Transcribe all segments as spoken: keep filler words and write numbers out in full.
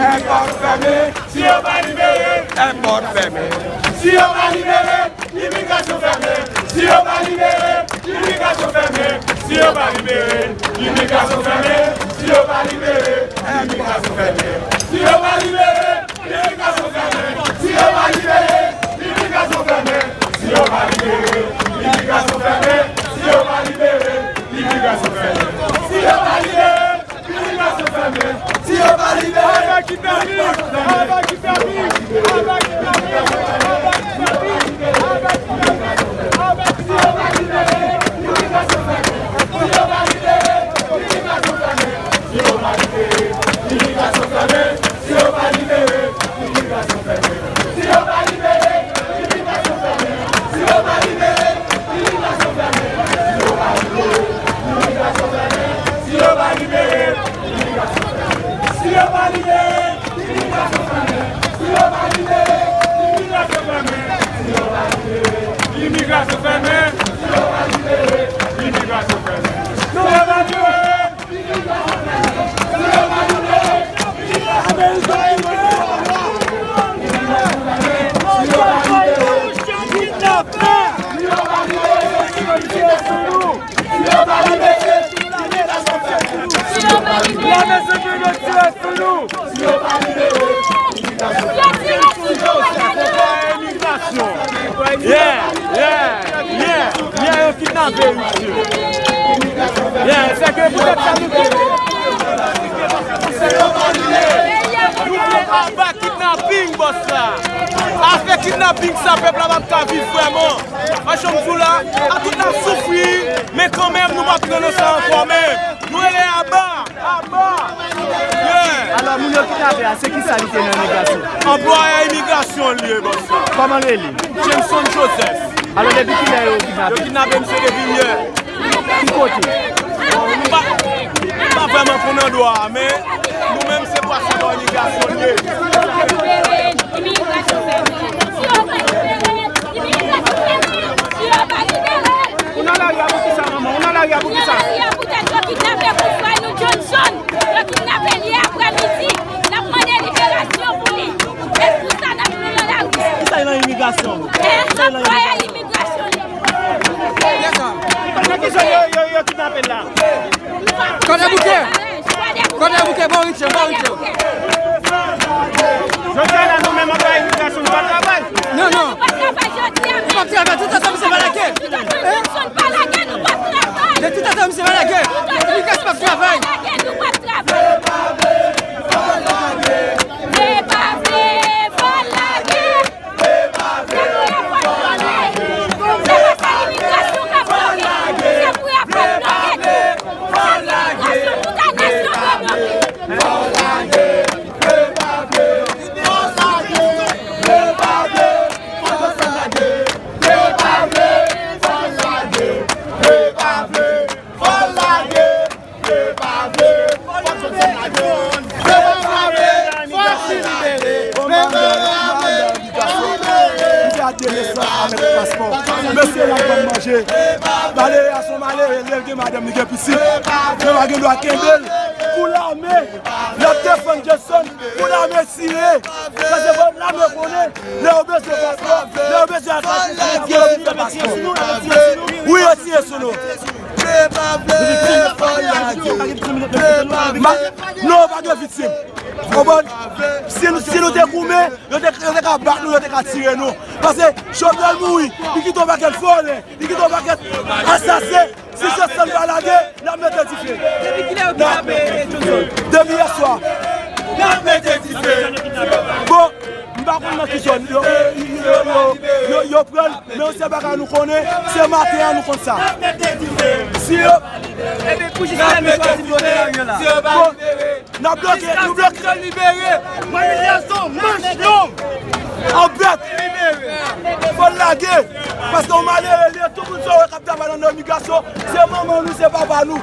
Èpòt fèmen, si yo pa libere. Èpòt fèmen, si yo pa libere. Imigrasyon fèmen, si yo pa libere. Imigrasyon fèmen, si yo pa libere. Imigrasyon fèmen, si yo pa libere. Imigrasyon fèmen, si yo pa libere. Imigrasyon fèmen, si yo pa libere. Imigrasyon fèmen, si yo pa libere. Imigrasyon fèmen, si yo pa libere. Imigrasyon fèmen, si yo pa libere. Imigrasyon fèmen, si yo pa libere. Aba kidnaping! Aba kidnaping! Aba kidnaping! Aba kidnaping! Aba kidnaping! Aba kidnaping! Aba kidnaping! Imigrasyon fèmen, si yo pa libere. Imigrasyon fèmen, si yo pa libere. Imigrasyon fèmen, si yo pa libere. Imigrasyon fèmen, si yo pa libere. Imigrasyon fèmen, si yo pa libere. Imigrasyon fèmen, si yo pa libere. Imigrasyon fèmen, si yo pa libere. Imigrasyon fèmen, si yo pa libere. Imigrasyon fèmen, si yo pa libere. Imigrasyon fèmen, si yo pa libere. Imigrasyon fèmen, si yo pa libere. Imigrasyon fèmen, si yo pa libere. Yeah, yeah, yeah, yeah, yo kidnape misye. Yeah, se ke poutèt sa nou te nou vle aba kidnaping, bòs la. Afè kidnaping sa, pèp la p ap ka viv vrèman. Paske m di w la, a tout n ap soufri, men kanmenm nou p ap pran nan sa ankò, men nou rele aba. Aba! Yeah! Alò, moun yo kidnape a, se ki sa li te nan imigrasyon? Anplwaye imigrasyon l ye, bòs la. Kòman l rele? Jameson Joseph. Alò, depi kilè yo kidnape? Yo kidnape misye depi yè. Ki kote? Bon, nou pa, nou pa vrèman konn andwa a, men nou menm se pase bò imigrasyon l ye. Ou nan lari a pou kisa, manman? Ou nan lari a pou kisa? Nan lari a poutèt yo kidnape boujwa nou Johnson. Yo kidnape l yè aprèmidi. N ap mande liberasyon pou li. E pou sa n ap nou nan lari. Kisa l nan imigrasyon? E anplwaye imigrasyon li. Nan ki zòn yo, yo, yo kidnape l la? Kwadèboukè! Kwadèboukè, bò Richard, bò Richard. Jodi a la, nou menm anba imigrasyon, nou pa travay. Non, non. Nou p ap travay jodi a, men. Nou p ap travay, tout atan misye pa lage. Tout atan Johnson pa lage, nou p ap travay. De tout atan misye pa lage. Imigrasyon p ap travay. Tout atan misye pa lage, nou p ap travay. Yo pa vle, fò l lage. Se pou yo pa bloke. Se pou yo pa bloke. Se imigrasyon pou ta nasyon bloke. Mesye a te nesans avèk paspò. Mesye la ban manje. Malere a se yon malere, lè l gen madanm, li gen pitit. Yo pa gen dwa kenbe l pou lame. L ap defann Jackson pou lame tire. Paske fò lame konnen, lè yo bezwen paspò, lè yo bezwen al pase, yo vin fè paspò. Wi, yo tire sou nou. Ma-, non, pa gen viktim. Konprann? Si nou, si nou te goumen, yo te, yo te ka bat nou, yo te ka tire nou. Paske Jovenel mouri, li kite yon pakèt vòlè, li kite yon pakèt asasen. Si Jackson pa lage, n ap mete dife. Depi kilè yo kidnape Johnson? Depi yè swa. N ap mete dife. Bon, m pa konn nan ki zòn. Yo, yo, yo, yo pran l, men yon sèl bagay nou konnen, se maten an nou konn sa. Si yo... Ebyen, pou jis lè nou chwazi bloke lari an la. Bon, n ap bloke, nou bloke. Jiskaske l libere. Manifestasyon, mach, non. An bèt. Fò l lage. Paske yon malere li ye, tout moun sa w wè k ap travay nan imigrasyon, se manman nou, se papa nou.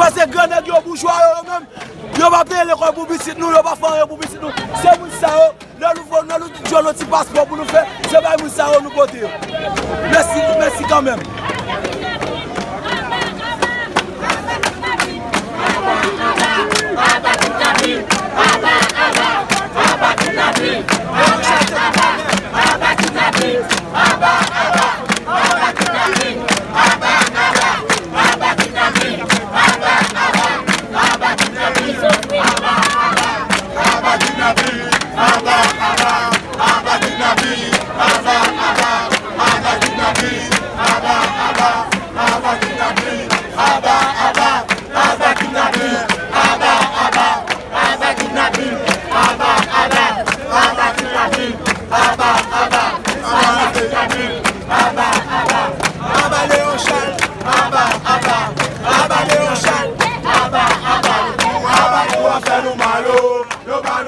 Paske gran nèg yo, boujwa yo, yo menm, yo pa peye lekòl pou pitit nou, yo pa fè anyen pou pitit nou. Se moun sa yo, lè nou fò, lè nou jwenn yon ti paspò pou nou fè, se bay moun sa yo nou pote yo. Mèsi, mèsi kanmenm. Aba kidnaping! Aba kidnaping! Aba, aba,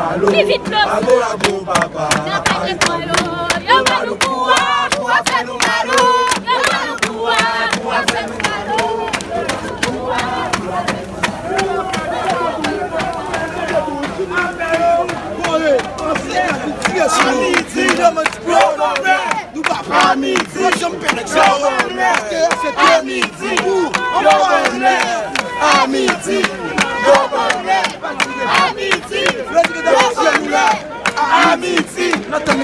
Malo. Pi vit posib. Ago, ago, papa. Nan pa gen kolo. Yo ba nou kou a, kou a fè nou malo. Yo ba nou kou a, kou a fè nou malo. A midi, yo ban lè. A midi, yo ban lè. A midi, yo ban lè. A midi,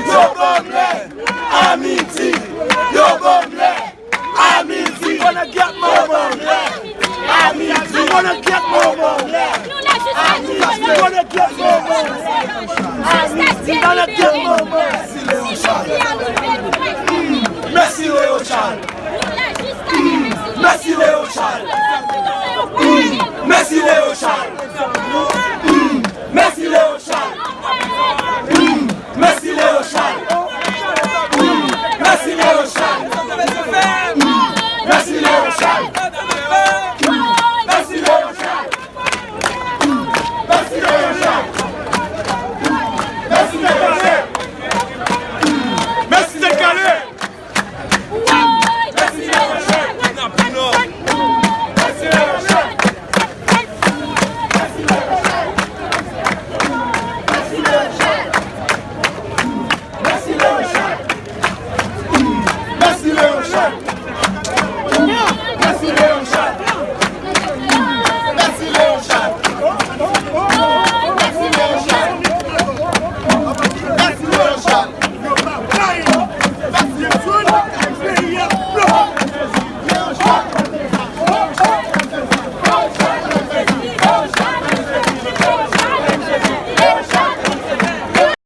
yo ban lè. A midi, yo ban lè. A midi, yo ban lè. A midi, yo ban lè. A midi, yo ban lè. A midi, yo ban lè. Mèsi Léo Charles. Mèsi Léo Charles.